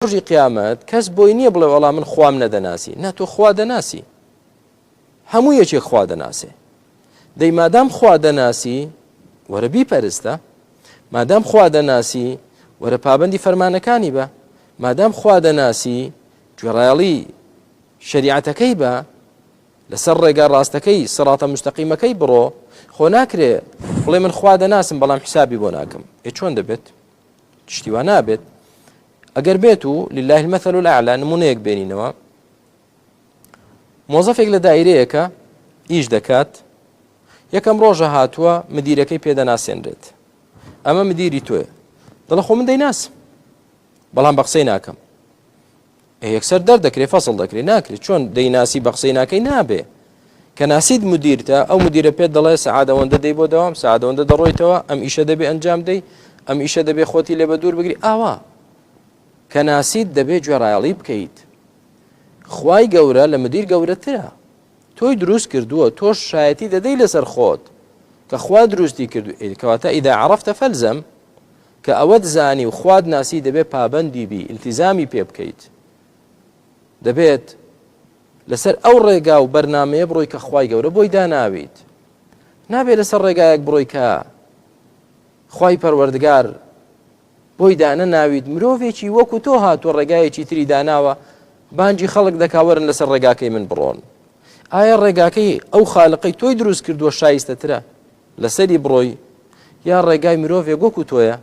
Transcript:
ڕۆژی قیامەت کەس بۆی نییە بڵێ وەڵا من خوام نەدەناسی. نا تۆ خوا دەناسی. هەموو یەکێک خوا دەناسێ. دەی مادام خوا دەناسی وەرە بیپەرستە. مادام خوا دەناسی وەرە پابەندی فەرمانەکانی بە. مادام خوا دەناسی گوێڕایەڵی شەریعەتەکەی بە لەسەر ڕێگا ڕاستەکەی سڕاتە مستەقیمەکەی بڕۆ خۆ ناکرێ بڵێ من خوا دەناسم بەڵام حسابی بۆ ناکەم ئێ چۆن دەبێت شتی وا نابێت ئەگەر بێت و لله المثل الاعلى نمونەیەک بێنینەوە مۆزەفێک لە دایرەیەکە ئیش دەکات یەکەم ڕۆژە هاتووە مدیرەکەی پێدەناسێنرێت ئەمە مدیری تۆیە دەڵە خۆ من دەیناسم بەڵام بە قسەی ناکەم یەکسەر دەردەکرێ فەسڵ دەکرێ ناکرێت چۆن دەیناسی بە قسەی ناکەی نابێ کە ناسیت مدیرتە ئەو مدیرە پێت دەڵێ سەعات ئەوەندە دەی بۆ دەوام سەعات ئەوەندە دەڕۆیتەوە ئەم ئیشە دەبێ ئەنجام دەی ئەم ئیشە دەبێ خۆتی لێ بە دوور بگری ئاوا کە ناسیت دەبێ گوێڕایەڵی بکەیت خوای گەورە لە مدیر گەورەترە تۆی دروست کردووە تۆش شایەتی دەدەی لەسەر خۆت کە خوا دروستی کردو کەواتە ئیدا عرفتە فەلزەم کە ئەوەت زانی و خوات ناسی دەبێت پابەندی بی التزامی پێ بکەیت دەبێت لەسەر ئەو ڕێگا و بەرنمەیە بڕۆی کە خوای گەورە بۆی داناویت نابێت لەسەر ڕێگایەک بڕۆی کە خوای پەروەردگار بۆی دانە ناویت مرۆڤێکی وەکو تۆ هاتووە ڕێگایەکی تری داناوە بانگی خەڵک دەکا وەرن لەسەر ڕێگاکەی من بڕۆن ئایا ڕێگاکەی ئەو خالقەی تۆی دروست کردووە شایستەترە لەسەری بڕۆی یا ڕێگای مرۆڤێک وەکو تۆیە؟